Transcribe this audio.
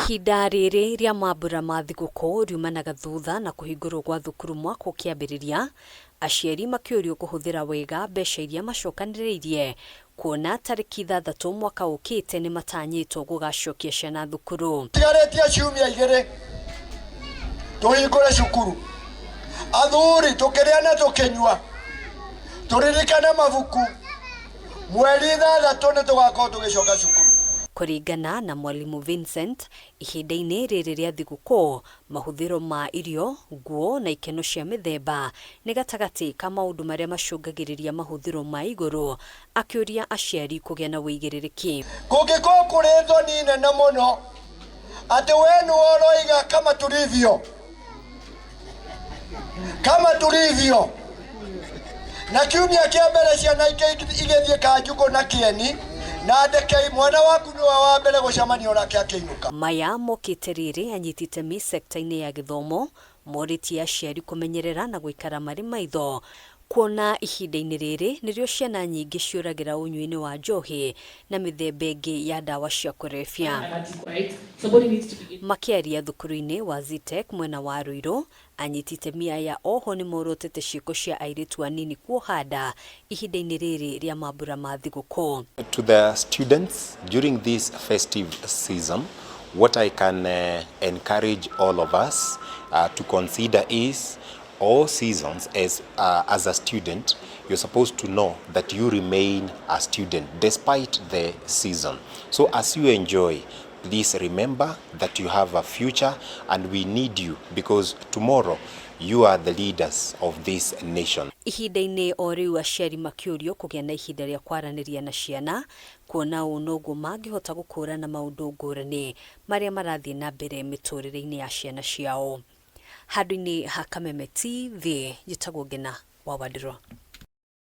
Ihinda rĩrĩ rĩa mambura ma thigũkũ riumanaga thutha na kũhingũrwo gwa thukuru mwaka ũkĩambĩrĩria, aciari makĩũrio kũhũthĩra wega mbeca iria macokanĩrĩirie kuona tarĩki 6 mwaka ũkĩte nĩmatanyĩtwo gũgacokia ciana thukuru. Tigarĩtie ciumia igĩrĩ tũhingũre cukuru. Athuri tũkĩrĩa na tũkĩnyua, tũririkane mabuku. Mweri 6 nĩ tũgakorwo tũgĩcoka cukuru. Kũringana na Mwalimu Vincent, ihinda-inĩ rĩrĩ rĩa thigũkũ, mahũthĩro ma irio, nguo na ikeno cia mĩthemba nĩ gatagatĩ ka maũndũ marĩa macũngagĩrĩria mahũthĩro ma igũrũ, akĩũria aciari kũgĩa na ũigĩrĩrĩki. Kũngĩkorwo kũrĩ thoni nene mũno atĩ we nĩwe ũroiga kama tulivyo, kama tulivyo, na kiumia kĩa mbere ciana igĩthiĩ Kanjugũ na Kĩeni na Ndekei, mwana waku nĩwe wa mbere gũcemania nake akĩinũka. Maya mokĩte rĩrĩ anyiti itemi sekta-inĩ ya gĩthomo morĩtie aciari kũmenyerera na gũikara marĩ maitho kuona ihinda-inĩ rĩrĩ nĩrĩo ciana nyingĩ ciũragĩra ũnyui-inĩ wa njohi na mĩthemba ĩngĩ ya ndawa cia kũrebia. Makĩaria thukuru-inĩ wa Zetech mwena wa Ruiru, anyiti itemi aya oho nĩmorotete ciĩko cia airĩtu anini kuoha nda ihinda-inĩ rĩrĩ rĩa mambura ma thigũkũ. To the students during this festive season, what I can encourage all of us to consider is all seasons as a student, you're supposed to know that you remain a student despite the season. So as you enjoy, please remember that you have a future and we need you because tomorrow you are the leaders of this nation. Ihinda-inĩ o rĩu aciari makĩũrio kũgĩa na ihinda rĩa kwaranĩria na ciana, kuona ũũ noguo mangĩhota gũkũrana maũndũ ngũrani marĩa marathiĩ na mbere mĩtũrĩre-inĩ ya ciana ciao. Handũ-inĩ ha Kameme TV, njĩtagwo Ngena wa Wandirwa.